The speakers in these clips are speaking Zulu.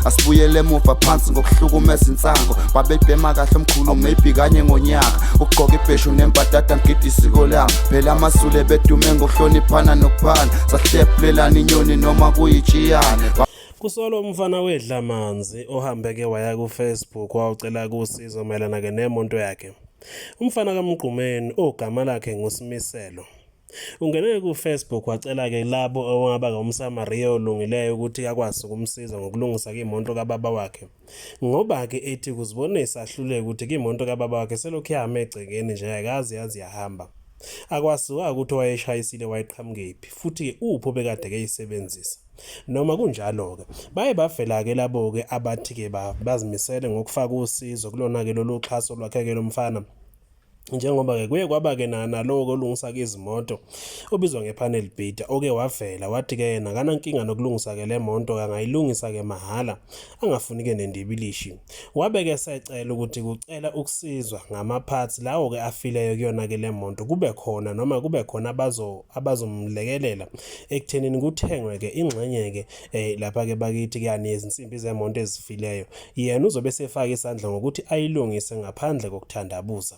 Asibuyele emuva phansi ngokuhlukumeza insango. Babebhema kahle omkhulu maybe kanye ngonyaka. Ukugqoka ibheshu nembadada ngigida isiko lami. Phela amaZulu ebedume ngokuhloniphana nokuphana. Sahlephulelana inyoni noma kuyitshiyane. Kusolwa umfana wedlamanzi ohambe-ke waya ku-Facebook wawucela kusizo mayelana-ke nemonto yakhe. Umfana kaMgqumeni ogama lakhe nguSimiselo. Ungene ku-Facebook wacela-ke labo owangaba ngumSamariya olungileyo ukuthi akwazi ukumsiza ngokulungisa imoto kababa wakhe. Ngoba-ke ethi kuzibonisa ahluleke ukuthi imoto kababa wakhe selokhu yama egcekeni nje ayikaze yaze yahamba. Akwaziwa ukuthi owayeshayisile wayeqhamukephi futhi-ke uphi obekade keyisebenzisa. Noma kunjalo-ke, baye bavela-ke labo-ke abathi-ke bazimisele ngokufaka usizo kulona-ke lolu xhaso lwakhe-ke lo mfana. Njengoba-ke kuye kwaba-ke nalowo olungisa-ke izimoto obizwa nge-panel beater oke wavela wathi-ke yena akanankinga nokulungisa-ke le moto angayilungisa-ke mahhala angafuni-ke nendibilishi. Wabe-ke esecela ukuthi kucela ukusizwa ngama-parts lawo-ke afileyo kuyona-ke le moto kube khona noma kube khona abazomlekelela ekuthenini kuthengwe-ke ingxenye-ke lapha-ke bakithi kuyani yezinsimbi zemoto ezifileyo. Yena uzobe esefaka isandla ngokuthi ayilungise ngaphandle kokuthandabuza.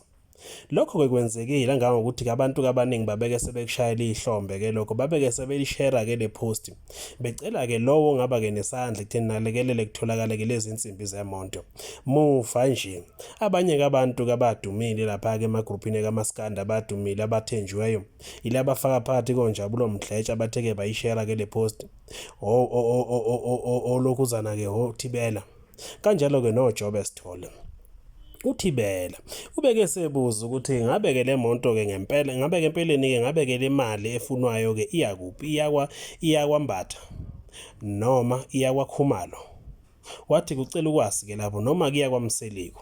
Lokho-ke kwenzekile kangangokuthi-ke abantu abaningi babeke sebekushayela ihlombe-ke lokho, babeke sebelishera-ke le post, becela-ke lowo ongaba-ke nesandla ekutheni nalekelele kutholakale-ke lezi nsimbi zemoto. Muva nje, abanye-ke abantu-ke abadumile lapha-ke emagruphini kamaskandi abadumile abathenjiweyo, yilaba abafaka phakathi koNjabulo Mdletshe abathe-ke bayishera-ke le post. Olokhuzana-ke oThibela kanjalo-ke noJobe Sithole. UThibela ubeke esebuza ukuthi ngabe-ke le moto-ke ngempela ngabe-ke empeleni-ke ngabe-ke le mali efunwayo-ke iyakuphi iyakwa iyakwaMbatha noma iyakwaKhumalo. Wathi kucela ukwazi-ke lapho noma kuya kwaMseleku.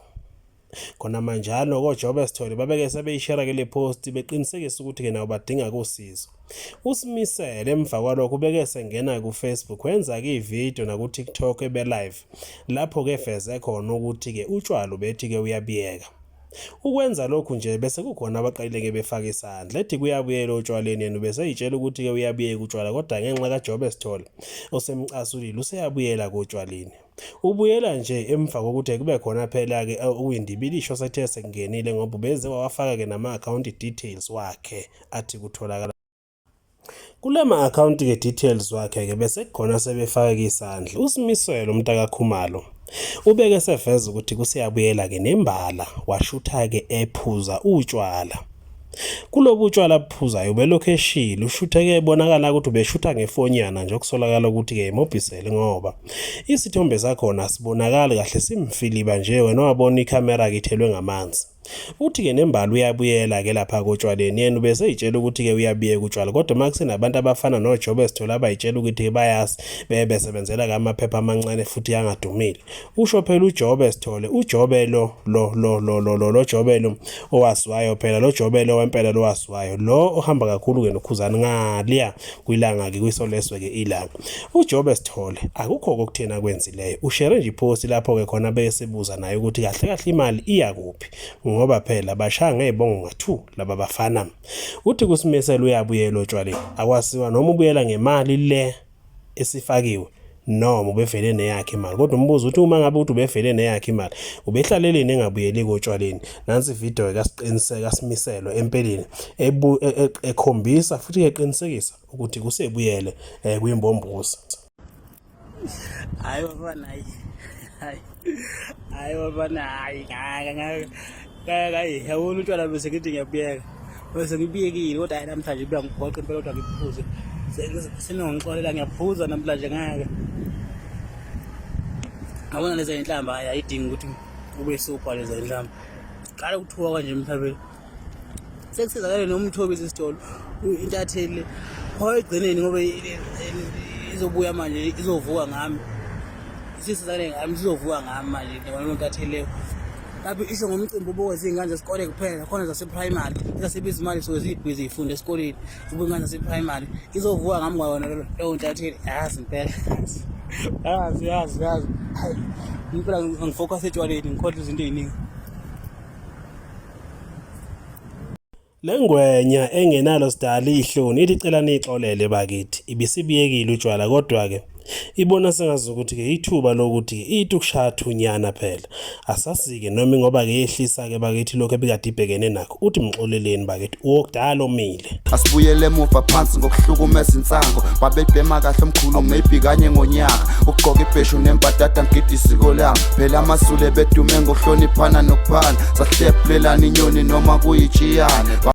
Khona manjalo koJobe Sithole babeke sebeyishera ke le post beqinisekisa ukuthi-ke nabo badinga kusizo. Usimisele emva kwalokho ubeke sengena ku-Facebook wenza-ke ividiyo naku-TikTok ebe-live lapho-ke efeze khona ukuthi-ke utshwala ubethi-ke uyabuyeka. Ukwenza lokhu nje bese kukhona abaqalile-ke befaka isandla ethi kuyabuyela otshwaleni yena ubeseyitshela ukuthi-ke uyabuyeka utshwala kodwa ngenxa kaJobe Sithole osemcasulile useyabuyela kotshwaleni. Ubuyela nje emva kokuthi kube khona phela-ke okuyindibilisho osethe sekungenile ngoba ubeze wawafaka-ke nama-account details wakhe athi kutholakala kule ma-akhawunti-ke details wakhe-ke bese kukhona sebefake isandla. USimiselo umntakaKhumalo ubeke eseveza ukuthi kuseyabuyela-ke nembala washutha-ke ephuza utshwala. Kulobu tshwala abuphuzayo ubelokhu eshile ushuthe-ke ebonakala ukuthi ubeshutha ngefonyana nje okusolakala ukuthi-ke imobhisele ngoba isithombe sakhona asibonakali kahle simfiliba nje wena wabona ikhamera-ke ithelwe ngamanzi. Uthi-ke nembala uyabuyela-ke lapha kotshwaleni yena ubeseyitshela ukuthi-ke uyabiyeka utshwala kodwa uma kusenabantu abafana noJobe Sithole abayitshela ukuthi bayazi bebe besebenzela-ke amaphepha amancane futhi angadumile. Usho phela uJobe Sithole, uJobe lo lo lo lo lo lo lo Jobe lo owaziwayo phela lo Jobe lo wempela lo waziwayo lo ohamba kakhulu ke noKhuzani ngaliya kwilanga ke kwisolezwe ke ilanga. UJobe Sithole akukho okuthena akwenzileyo ushere nje ipost lapho ke khona besibuza naye ukuthi kahle kahle imali iya kuphi ngoba phela bashaya ngezibongo nga2 laba bafana. Uthi kusimisela uyabuyela otshwaleni akwasiwa noma ubuyela ngemali le esifakiwe noma ubevele neyakhe imali kodwa umbuzo uthi uma ngabe uthi ubevele neyakhe imali ubehlaleleni engabuyeli kotshwaleni. Nansi ividiyo kasiqiniseka simiselwe empeleni e, e, ekhombisa futhi eqinisekisa ukuthi kusebuyele eh, kwimbombozi. Hayi bafana, hayi hayi hayi bafana, hayi hayi hayi, yabona utshwala bese ngithi ngiyabuyeka bese ngibuyekile kodwa hayi namhlanje buyangiphoqa impela kodwa ngiphuze senongixolela ngiyaphuza namhlanje ngeke ngabona lezi inhlamba hayi ayidingi ukuthi ube super lezi inhlamba qala ukuthuka kanje emhlabeni sekusizakele nomthobisi isitolo intatheli le pho egcineni ngoba izobuya manje izovuka ngami isisizakele ngami sizovuka ngami manje lona ntatheli leyo lapho isho ngomcimbi ubokwe ziy'ngane zesikole kuphela khona zase-primary ezasebizimali suke ziyibhizi y'funda esikoleni ubuke ingane zase-primary izovuka ngami kwayona leyo ntatheli yazi impela yazi yazi yazi hayi impela ngifocus etshwaleni ngikhohlwa izinto ey'ningi. Le ngwenya engenalo sidala ihloni ithi cela niyixolele bakithi ibisibuyekile utshwala kodwa-ke Ibona sengazukuthi-ke ithuba lokuthi ithi ukushaya thunyana phela. Asazi-ke noma ingoba-ke yehlisa-ke bakithi lokhu ebikade ibhekene nakho. Uthi mxoleleni bakithi owokudala omile. Asibuyele emuva phansi ngokuhlukumeza insango. Babebhema kahle omkhulu maybe kanye ngonyaka. Ukugqoka ibheshu nembadada ngigida isiko lami. Phela amaZulu bedume ngokuhloniphana nokuphana. Sahlephulelana inyoni noma kuyitshiyane.